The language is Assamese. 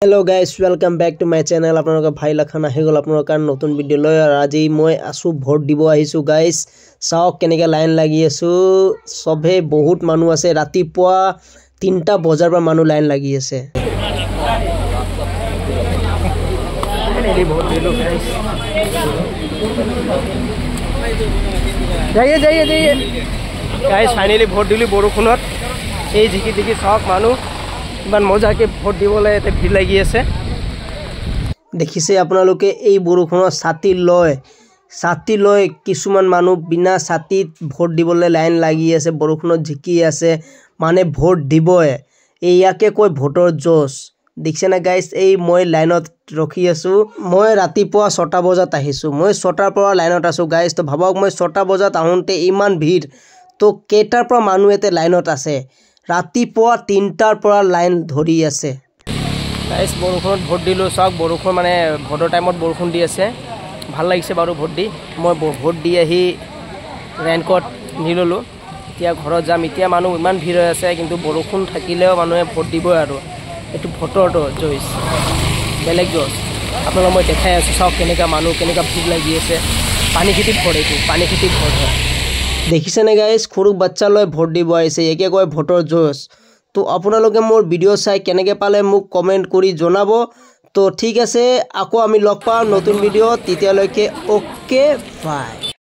Hello guys, welcome back to my channel. আপোনালোকৰ ভাই লাখান আহি গ'ল আপোনালোকৰ কাৰণে নতুন ভিডিঅ' লৈ। আৰু আজি মই আছোঁ, ভোট দিব আহিছোঁ। গাইজ, চাওক কেনেকৈ লাইন লাগি আছোঁ। চবে বহুত মানুহ আছে। ৰাতিপুৱা 3টা বজাৰ পৰা মানুহ লাইন লাগি আছে। ভোট দিলোঁ গাইজ। যাইয়ে যাইয়ে যাইয়ে গাইজ, ফাইনেলি ভোট দিলোঁ বৰষুণত। এই জিকি জিকি চাওক, মানুহ ইমান মজাকৈ ভোট দিবলৈ ইয়াতে ভিৰ লাগি আছে। দেখিছে আপোনালোকে, এই বৰষুণত ছাতি লৈ কিছুমান মানুহ বিনা ছাতিত ভোট দিবলৈ লাইন লাগি আছে, বৰষুণত জিকি আছে, মানে ভোট দিবই। এই ইয়াকে কয় ভোটৰ জোচ। দেখিছেনে গাইজ? এই মই লাইনত ৰখি আছোঁ। মই ৰাতিপুৱা 6টা বজাত আহিছোঁ। মই 6টাৰ পৰা লাইনত আছোঁ গাইজ। তো ভাবক, মই 6টা বজাত আহোঁতে ইমান ভিৰ, তো কেইটাৰ পৰা মানুহ ইয়াতে লাইনত আছে? ৰাতিপুৱা 3টাৰ পৰা লাইন ধৰি আছে। গাইজ, বৰষুণত ভোট দিলোঁ। চাওক, বৰষুণ, মানে ভোটৰ টাইমত বৰষুণ দি আছে। ভাল লাগিছে বাৰু ভোট দি। মই ভোট দি আহি ৰেইনকোট নি ল'লোঁ। এতিয়া ঘৰত যাম। এতিয়া মানুহ ইমান ভিৰ হৈ আছে, কিন্তু বৰষুণ থাকিলেও মানুহে ভোট দিবই। আৰু এইটো ভোটৰটো জইচ, বেলেগ জইচ। আপোনালোক মই দেখাই আছোঁ, চাওক কেনেকুৱা মানুহ, কেনেকুৱা ভিৰ লাগি আছে। পানীখাইটিত ভোট, এইটো পানীখাইটিত ভোট হয়। দেখিছেনে গাইজ, সৰু বাচ্চা লৈ ভোট দিব আহিছে। একে কয় ভোটৰ জোচ। তো আপোনালোকে মোৰ ভিডিঅ' চাই কেনেকৈ পালে মোক কমেণ্ট কৰি জনাব। তো ঠিক আছে, আকৌ আমি লগ পাম নতুন ভিডিঅ'। তেতিয়ালৈকে অ'কে, বাই।